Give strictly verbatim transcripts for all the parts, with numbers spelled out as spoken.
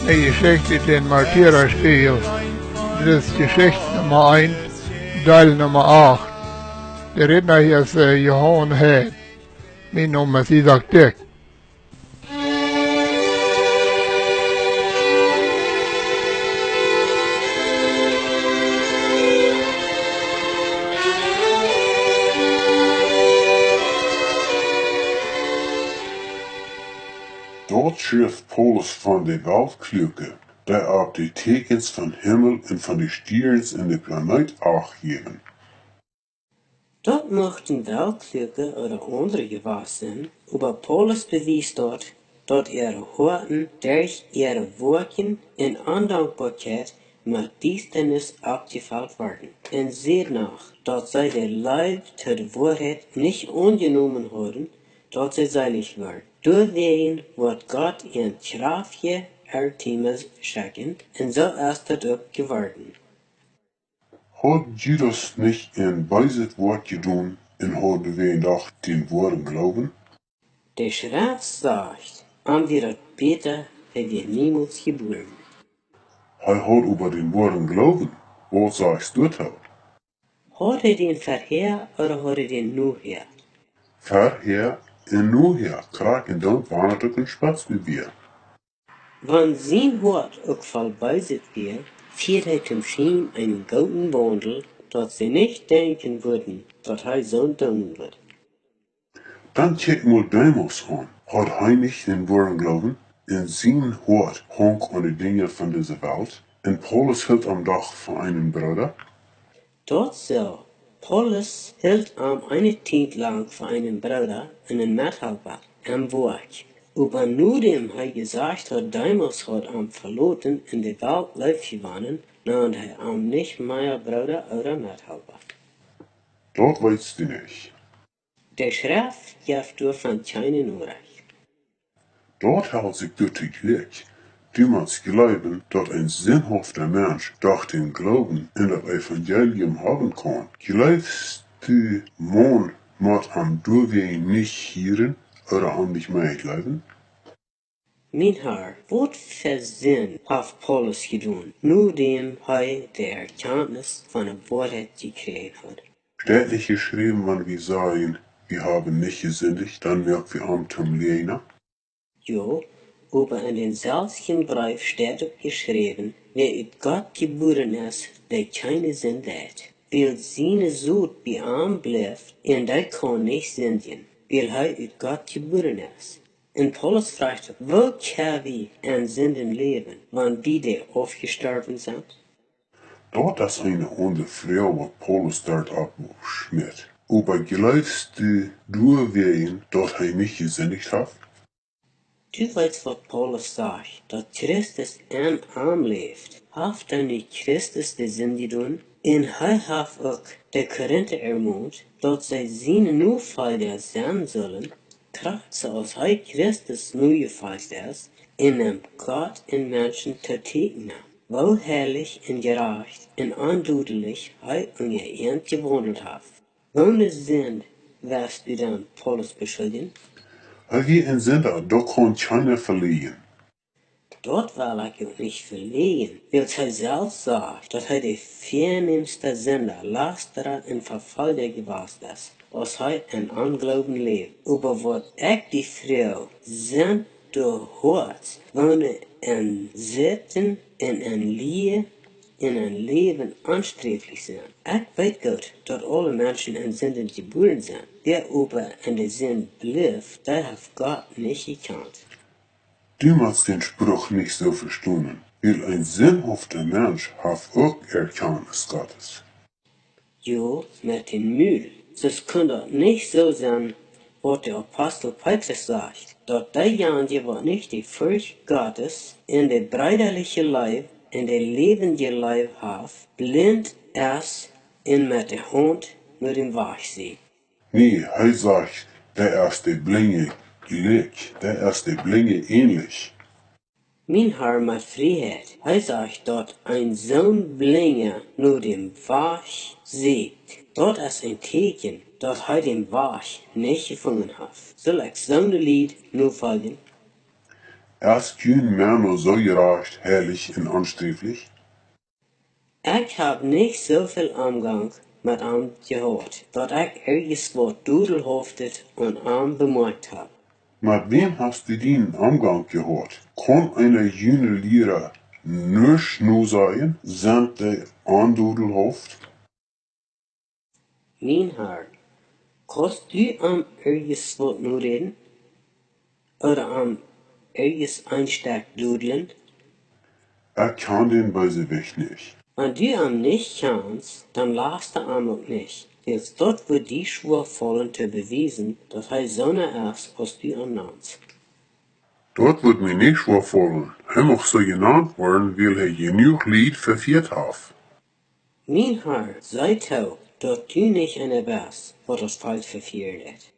Eene Jeschicht ut dän Märtyrerspiegel. Dit es Jeschicht Numma eent, Deel Numma acht. De Rädna hia es, äh, Johan Heid. Mien Nome es Isaak Dyck. Doa schrift Paulus von de Weltkluake, dee opp de Tieekjens vom Himmel un von de Stierns un de Planeeten acht jäwen. Daut muchten Weltkluake ooda aundre jewast sennen, oba Paulus bewiest daut, daut äare Hoaten derch äare Woakjen un Ondankboakjeit met Diestanis oppjefelt worden, un säd noch, daut see de Leew to de Woarheit nich aunjenomen hauden, daut see seelich worden. Doawäajen wudd Gott an Kjraft Ertemis schekjen, un soo es daut uk jeworden. Haud Judas nich een beeset Woakj jedonen un haud doawäajen doch dän woaren Gloowen? De Schreft sajcht, am wia daut bäta, hee wia niemols jebuaren. Hee haud oba dän woaren Gloowen. Waut sajchst du doatoo? Haud hee dän verhäa ooda haud hee dän nohäa? Verhäa un nohäa, krakjt endoont wan et uk een Spetz bie wia. Wan sien Hoat uk voll Beeset wia, fieed hee toom Schien eenen gooden Waundel, daut see nich denkjen wudden, daut hee soont doonen wudd. Dan kjikj mol Demas aun. Haud hee nich dän woaren Gloowen? Un sien Hoat hunk aun de Dinja von dise Welt. Un Paulus hilt am doch fa eenen Brooda. Daut soo, Paulus hilt am eene Tiet lang fa eenen Brooda un een Methalpa em Woakj. Oba nodäm hee jesajcht haud, Demas haud am veloten un de Welt leef jewonnen, nand hee am nich mea Brooda ooda Methalpa. Daut weetst du nich. De Schreft jeft doavon kjeene Norecht. Daut helt sikj doa too jlikj. Du motst jleewen, daut een sinhofta Mensch doch dän Gloowen en daut Evangelium haben kaun. Jleefst du, maun mott am doawäajen nich hieren ooda am nich mea jleewen? Mien Har, waut fa Sind haft Paulus jedonen, nodäm hee de Erkjantnis von de Woarheit jekjräajen haud? Steit nich jeschräwen, wan wie sajen, wie haben nich jesindicht, dan moak wie am toom Läajna? Jo, oba en dän selwjen Breef steit uk jeschräwen, wäa ut Gott jebuaren es, dee kjeene Sind deit. Wiels siene Sot bie am blift, un dee kaun nich sindjen, wiels hee ut Gott jebuaren es. Un Paulus fruach uk, woo kjenn wie en Sinden läwen, wan wie dee aufjestorwen sent? Daut es eene aundre Froag, waut Paulus doa oppschmitt. Oba jleefst du doawäajen, daut hee nich jesindicht haft? Du weetst, waut Paulus sajcht, daut Christus en am läft. Haft dan nich Christus de Sind jedonen? Un hee haft uk de Korinta ermont, daut see siene Nofolja sennen sullen, krakjt soo aus hee Christus nojefolcht es, un nemt Gott un Menschen to Tieekjens, woo heilich un jerajcht un ondodelich hee unja an jewaundelt haft. Woone Sind wurscht du dan Paulus beschuljen? Hee wia een Sinda, daut kaun kjeena veläajnen. Daut well ekj uk nich veläajnen, wiels hee selfst sajcht, daut hee de vernämsta Sinda, Lastara un Vefolja jewast es, aus hee en Ongloowen läwd. Oba waut ekj die fruach, sent doa Hoaten, woone en Sitten un en Lieed un en Läwen onsträflich sent. Ekj weet goot, daut aule Menschen en Sinden jebuaren sent. Wäa oba en de Sind blift, dee haft Gott nich jekjant. Du motst dän Spruch nich soo vestonen, wiels een sinhofta Mensch haft uk Erkjantnis Gottes. Jo, met dän Mul. Sest kunn daut nich soo sennen, waut de Apostel Petrus sajcht, daut deejanja, waut nich de Forcht Gottes en de breedaliche Leew en de läwendje Leew haft, blint es un met de Haunt no dän Wajch sieekjt. Nä, hee sajcht, dee es de Blinje jlikj, dee es de Blinje änlich. Mien Har, met Frieheit, hee sajcht, daut een soon Blinja no dän Wajch sieekjt. Daut es een Tieekjen, daut hee dän Wajch nich jefungen haft. Sull ekj soone Lied nofoljen? Es kjeen Mensch soo jerajcht, heilich un onstrieflich? Ekj hab nich soo väl Omgank met am jehaut, daut ekj irjentwaut Dodelhauftet aun am bemoakt hab. Met wäm hast du dienen Omgank jehaut? Kaun eena june Liera nuscht nosajen, sent dee ondodelhauft? Mien Herr, kaust du am irjentwaut noräden? Ooda am irjent een Stekj dodlen? Ekj kjan dän Beesewicht nich. Wan du am nich kjanst, dan lasta am uk nich, wiels daut woat die schwoa faulen to bewiesen, daut hee soona es aus du am nanst. Daut woat mie nich schwoa faulen. Hee mucht soo jenant woaren, wiels hee jenuach Lied vefieet haft. Mien Herr, see too, daut du nich eena best, waut daut Volkj vefieren deit.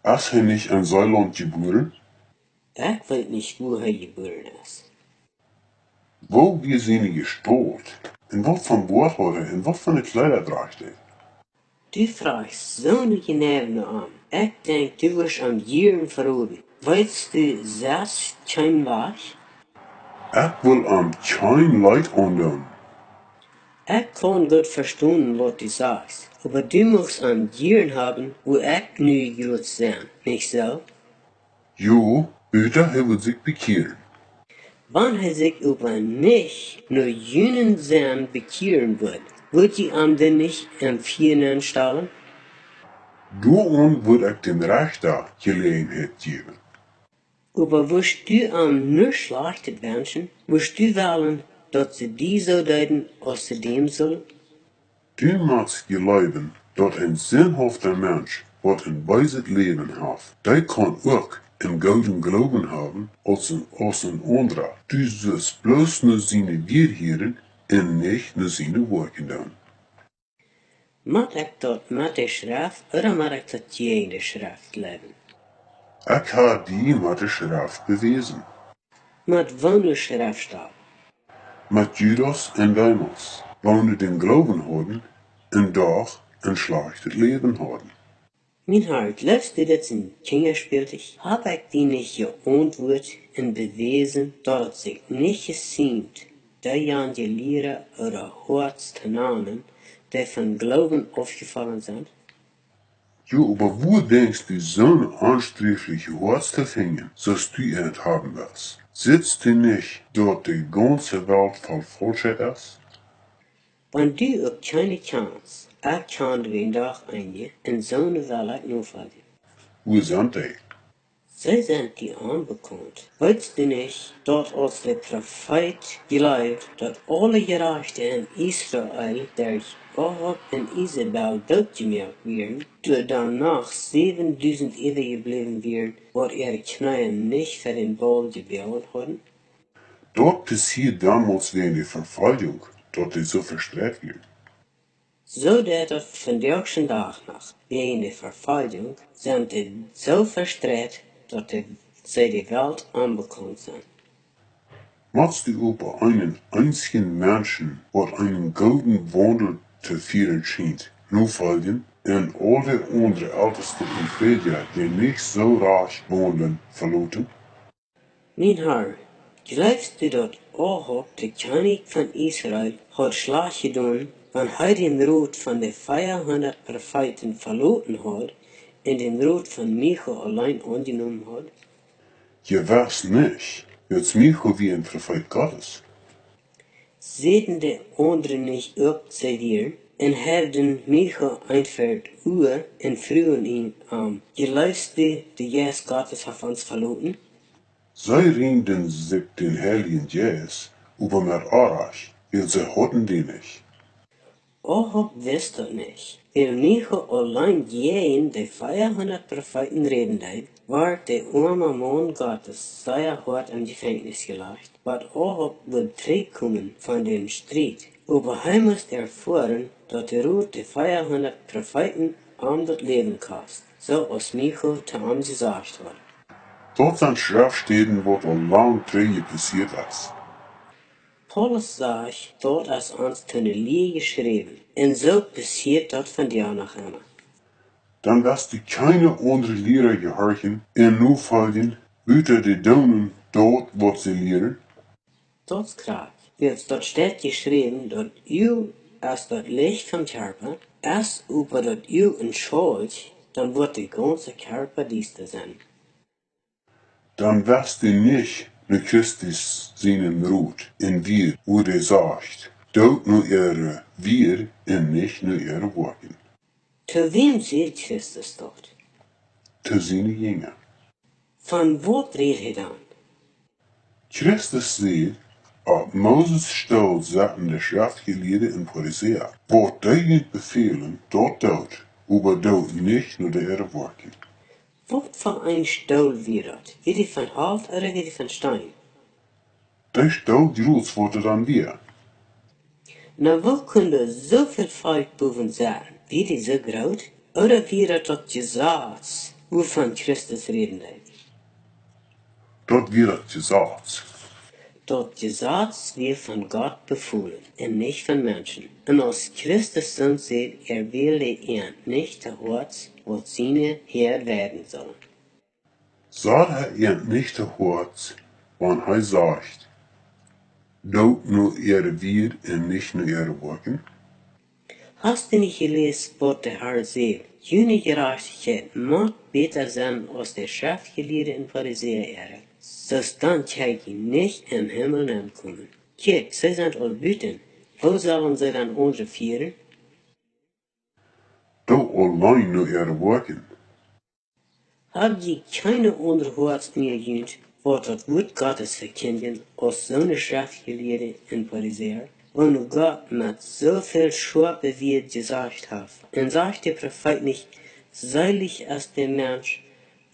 Es hee nich en Seelaunt jebuaren? Ekj weet nich, wua hee jebuaren es. Woo wia siene Jestault? Un waut fa Boat haud hee? Un waut fa Kjleeda droag hee? Du frajchst soone jeneiwe Oamen. Ekj denkj, du wurscht am jieren veroden. Weetst du selfst kjeen Wajch? Ekj well am kjeen Leet aundoonen. Ekj kaun goot vestonen, waut du sajchst, oba du muchst am jieren haben, wua ekj nu jrod sie, nich soo? Jo, buta hee woat sikj bekjieren. Wan hee sikj oba nich no junen Senn bekjieren wudd, wudd jie am dan nich em Fia nenstalen? Doaraun wudd ekj dän Rechta Jeläajenheit jäwen. Oba wurscht du am nuscht Schlajchtet wenschen? Wurscht du wellen, daut see die soo deeden, aus see däm sullen? Du motst jleewen, daut een sinnhafta Mensch, waut een beeset Läwen haft, dee kaun uk een gooden Gloowen haben, aus een, aus een aundra. Du sust bloos no siene Wieed hieren un nich no siene Woakjen doonen. Mott ekj daut met de Schreft, ooda mott ekj daut jäajen de Schreft jleewen? Ekj hab die met de Schreft bewäsen. Met woone Schreft dan? Met Judas un Demas, waut dän Gloowen hauden un doch een schlajchtet Läwen hauden. Mien Herr, jleefst du, dit sent Kjinjaspälkjes? Hab ekj die nich jeauntwuat un bewäsen, daut et sikj nich jesiemt, dee jan Jelieede ooda Hoads to nanen, dee vom Gloowen aufjefollen sent? Jo, oba wua denkjst du soone onstriefliche Hoads to finjen, soo aus du eent haben west? Sitst du nich, daut de gaunze Welt voll Faulschheit es? Wan du uk kjeene kjanst, ekj kjan doa doch eenje, un soone well ekj nofoljen. Wua sent dee? See sent die onbekaunt. Weetst du nich, daut aus de Profeet jleewd, daut aule Jerajchte en Israel derch Ahab un Isebel dootjemoakt wieren, doa dan noch säwendusent äwajebläwen wieren, waut äare Kjneeen nich ver dän Baul jeboagen hauden? Daut passieed donmols wäajen de Vefoljunk, daut dee soo vestreit wieren. Soo deit daut vondoag dän Dach noch, wäajen de Vefoljunk sent dee soo vestreit, daut dee, see de Welt onbekaunt sent. Motst du oba eenen eensjen Menschen, waut eenen gooden Waundel to fieren schient, nofoljen, un aul de aundre Elteste un Prädja, dee nich soo rajcht waundlen, veloten? Mien Herr, jleefst du, daut Ahab, de Kjennich von Israel, haud schlajcht jedonen, wan hee dän Rot von de veahundat Profeeten veloten haud un dän Rot von Micha auleen aunjenomen haud? Jewess nich, wiels Micha wia een Profeet Gottes. Säden de aundre nich uk, see wieren, un heewden Micha een Feld äwa un fruagen am: Jleefst du, de Jeist Gottes haft ons veloten? See riemden sikj dän Heiljen Jeist, oba met Orrajcht, wiels see hauden dän nich. Ahab wist daut nich. Wiels Micha auleen jäajen de veahundat Profeeten räden deed, wort de oama Maun Gottes sea hoat em Jefenkjnis jelajcht, bat Ahab wudd trigjkomen von dän Striet. Oba hee must erfoaren, daut de Rot de veahundat Profeeten am daut Läwen kost, soo aus Micha to am jesajcht haud. Daut sent Schreftstäden, waut aul lang trigj passieet es. Paulus sajcht, daut es ons to ne Lia jeschräwen, un soo passieet daut vondoag noch emma. Dan woascht du kjeene aundre Liera jehorchen un nofoljen, buta de Doonen, daut waut see lieren? Daut es krakjt. Wiels daut steit jeschräwen, daut Uag es daut Licht vom Kjarpa, es oba daut Uag een Schault, dan woat de gaunze Kjarpa diesta sennen. Dan woascht du nich no Christus sienen Rot un Wieed, wua hee sajcht: Doot no äare Wieed un nich no äare Woakjen. To wäm säd Christus daut? To siene Jinja. Von waut rät hee dan? Christus säd: Opp Moses Stool sitten de Schreftjelieede un Farisäa. Waut dee junt befälen, daut doot, oba doot nich no äare Woakjen. Waut fa een Stool wia daut? Wia dee von Holt ooda wia dee von Steen? Dee Stool jrots, waut doa dan wia. Na, woo kunn doa soo väl Volkj bowen sitten? Wia dee soo groot? Ooda wia daut daut Jesaz, wuavon Christus räden deed? Daut wia daut Jesaz. Daut Jesaz wia von Gott befolen un nich von Menschen. Un aus Christus dan säd, hee wull an nich to Hoaten, waut siene Häad weiden sullen. Saul hee an nich to Hoaten, wan hee sajcht: Doot no äare Wieed un nich no äare Woakjen? Hast du nich jeläst, waut de Herr sajcht? June Jerajchtichkjeit mott bäta sennen aus de Schreftjelieede un Farisäa äare. Soo dan kjenn jie nich em Himmel nenkomen. Kjikj, see sent aul buten. Woo sellen see dan aundre fieren? Doot auleen no äare Woakjen. Hab jie kjeene aundre Hoaten en junt, waut daut Wuat Gottes vekjindjen, aus soone Schreftjelieede un Farisäa, woo nu Gott met soo väl schoape Wieed jesajcht haft? Un sajcht de Profeet nich: Seelich es de Mensch,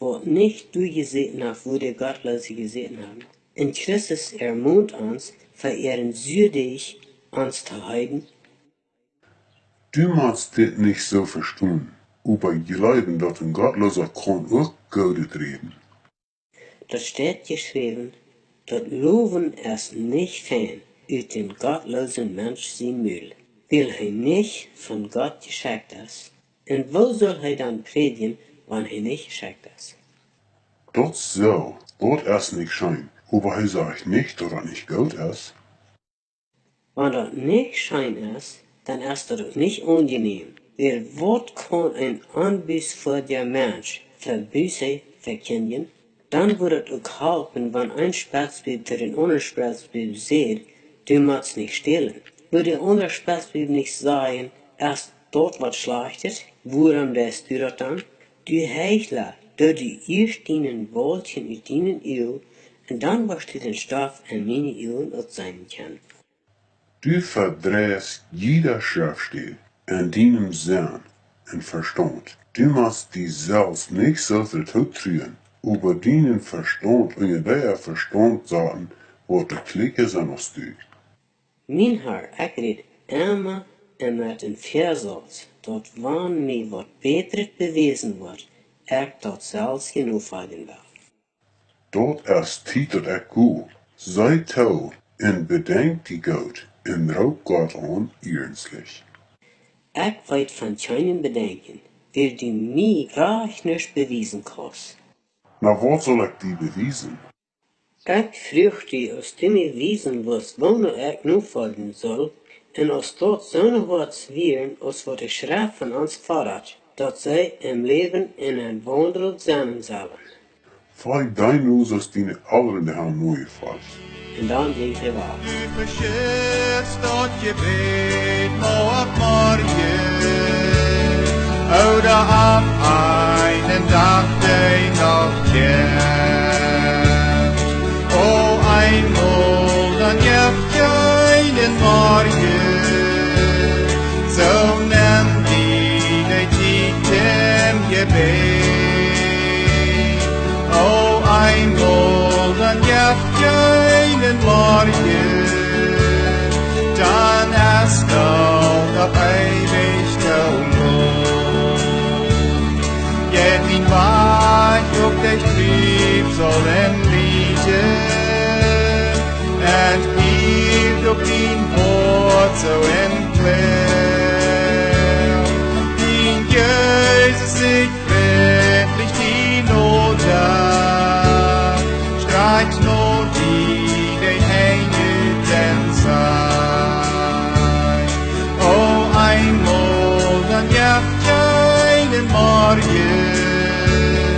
waut nich doa jesäten haft, wua de Gottloose jesäten haben? Un Christus ermont ons, fa äaren Sieech ons to heiden. Du motst dit nich soo vestonen, oba jleewen, daut een Gottloosa kaun uk Goodet räden. Daut steit jeschräwen: Daut Lowen es nich fein ut dän gottloosen Mensch sien Mul, wiels hee nich von Gott jeschekjt es. Un woo saul hee dan prädjen, wan hee nich jeschekjt es? Daut soo, daut es nich scheen, oba hee sajcht nich, daut daut nich goot es. Wan daut nich scheen es, dan es daut uk nich aunjenäm. Wiels waut kaun een onbußfoadja Mensch fa Buße vekjindjen? Dan wudd daut uk halpen, wan een Spezbub to dän aundren Spezbub säd: Du motst nich stälen. Wudd de aundra Spezbub nich sajen: Es daut waut Schlajchtet? Wuarom deist du daut dan? Du Heichla, doo die ieescht dienen Wauljcha ut dienen Uag, un dan woascht du dän Stoff en miene Uagen uk seenen kjennen. Du vedreist jiede Schreftstäd en dienem Senn un Vestaunt. Du motst die selfst nich soo väl tootruen, oba dienen Vestaunt unja dee Vestaunt saten, waut doa kjlieekja sent aus du. Mien Herr, ekj räd emma un met een Väasauz, daut wan mie waut bätret bewäsen woat, ekj daut selfst nofoljen well. Daut es Tiet, daut ekj go. See too un bedenkj die goot un roop Gott aun iernstlich. Ekj weet von kjeenen Bedenkjen, wiels du mie rajcht nuscht bewiesen kaust. Na, waut saul ekj die bewiesen? Ekj fruach die, aus du mie wiesen wurscht, woo nu ekj nofoljen saul, un aus daut soone Hoaten wieren, aus waut de Schreft von ons foddat, daut see em Läwen un em Waundel sennen sellen. Folj dee nu, soo aus diene Elren die haben nojefolcht. Un dan jinkj hee wajch. Du veschitst daut Jebäd mau opp morjen ooda opp eenen Dach, dee noch kjemt. O, eemol dan jeft kjeenen Morjen, soo nemm die de Tiet em Jebäd. O, eemol dan jeft kjeenen Morjen, dan es daut doch eewich too lot. Jeft dien Wajch uk de Twiewel un Lieden, un jeft uk dien Hoat soo een Kjlem. Dien Jesus sikj frintlich die no, strakjt no Morjen,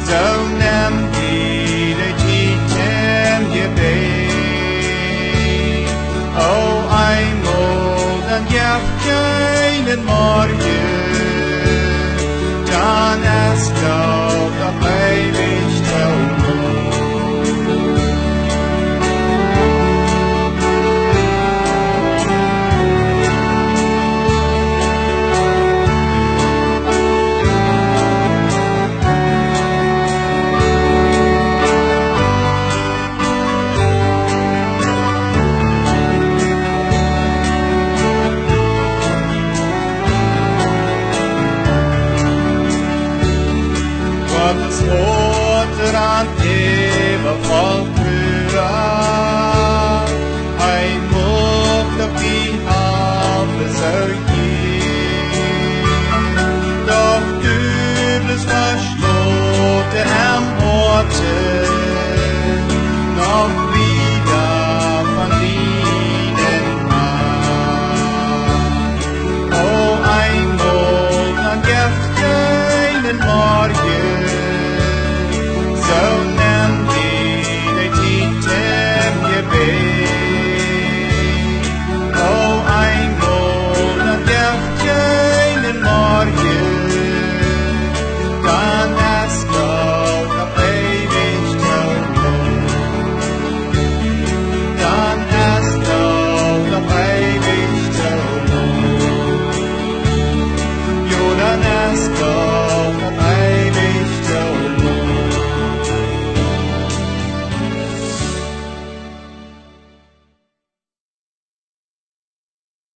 soo nemm die de Tiet em Jebäd. Au eemol, dan jeft kjeenen Morjen, dan es Gott opp eewich too. Gott es Voda un äwavoll Trua.